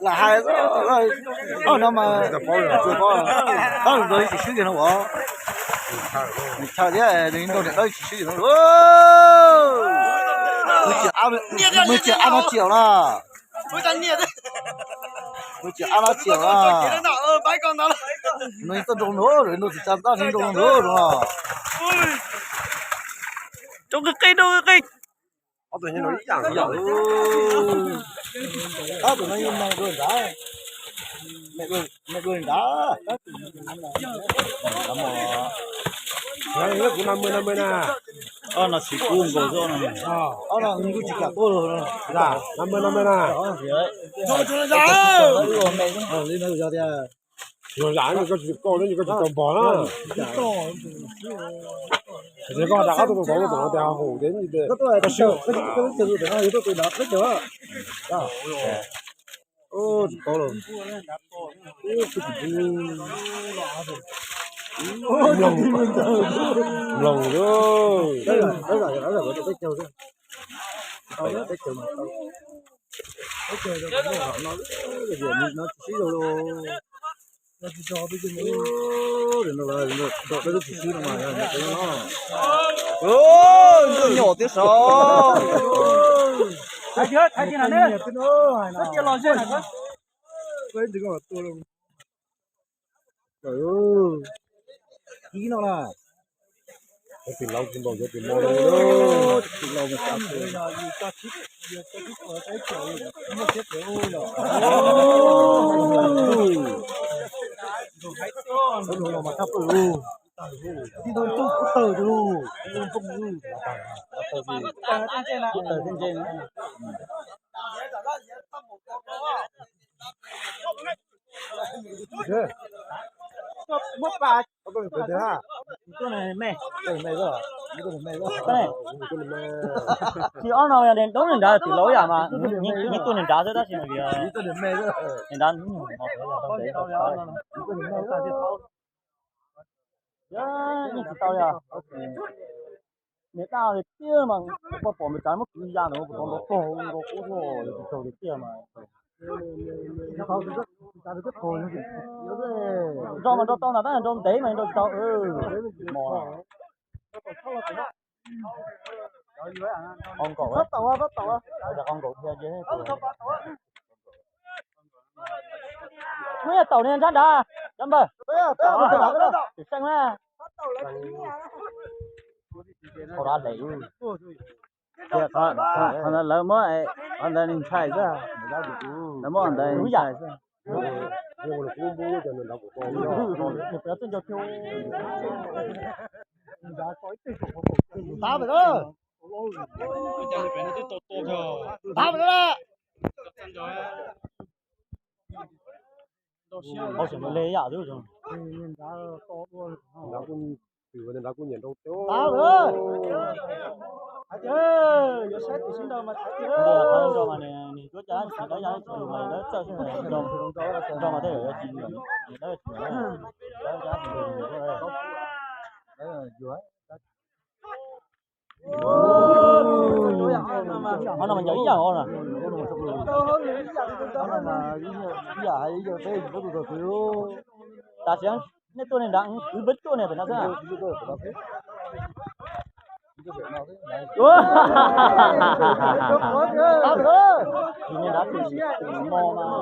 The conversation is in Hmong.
Lam hais, no mas, tab tus ntawd tsis swb yog no as. Nws chaw thiab nws nrog niam dab tsis swb yog no. Nws tsis ab no tsis na. Nws tsis ab no tsis na. Nws tuaj nroo nroo, nroo tsis tsa tab nroo nroo no. Rau qi qi rau qi qi. Tab tus no yeej me dua nrad, me dua nrad. Kuv năm mươi năm mươi na. Ob no tsis kub nkaus xwb no. Ob no nkuj tsis kam tuaj los. Năm mươi năm mươi na. Zoo zam li no koj tsis tau npog na. Ces koj rov qab tuaj tus tod, tus tod tias hum tias koj sib tsis paub lawm. Mloog, mloog lawm. Nyom tiab sav. Ib no na. Cov tim laus tus npaum cov tim mos no. Tib tug tub kuv tawg tus lug, tib tug phooj lug, tawg tib ntse. Tsis ob no yog nws doob nws nrad tim laus yam mas nws tuaj nws nrad xwb tab sis nws nrad yeej tsis tau li. Niam dab tiag mas poj pom npes tsav muab kwv ya ntawd puas tau nrov tog nrov qub tuaj tsis tsaug li tiag mas. Nrau mas nrau tau ntag tab nrau ntev mas nrau tsis tau. Mos qau nkaum, qau nkaum thiab. Muab yog taum niag nrab nrad, cov npawg. Tim seej na. Qhov ntawd lawv muab, qhov ntawd nws ntshai xwb. Lawv muab qhov ntawd nws ntshai xwb. Tab lawm, tab lawm. Qhov tseem le yam xwb. Tab lawm. Hais tias yuav saib tim sib nrau mas hais tias. Nws cuab cai tsis dawb yaj tsis mas lawv txawj sib nrau, nrau mas tej zaum yuav tsis nrau. Qhov no mas ncaws ib yam os na. Tam sim nej tuaj nej nrad, wb peb tuaj nej pem no xwb. Tab sis niag nrad tus, tus mo mas,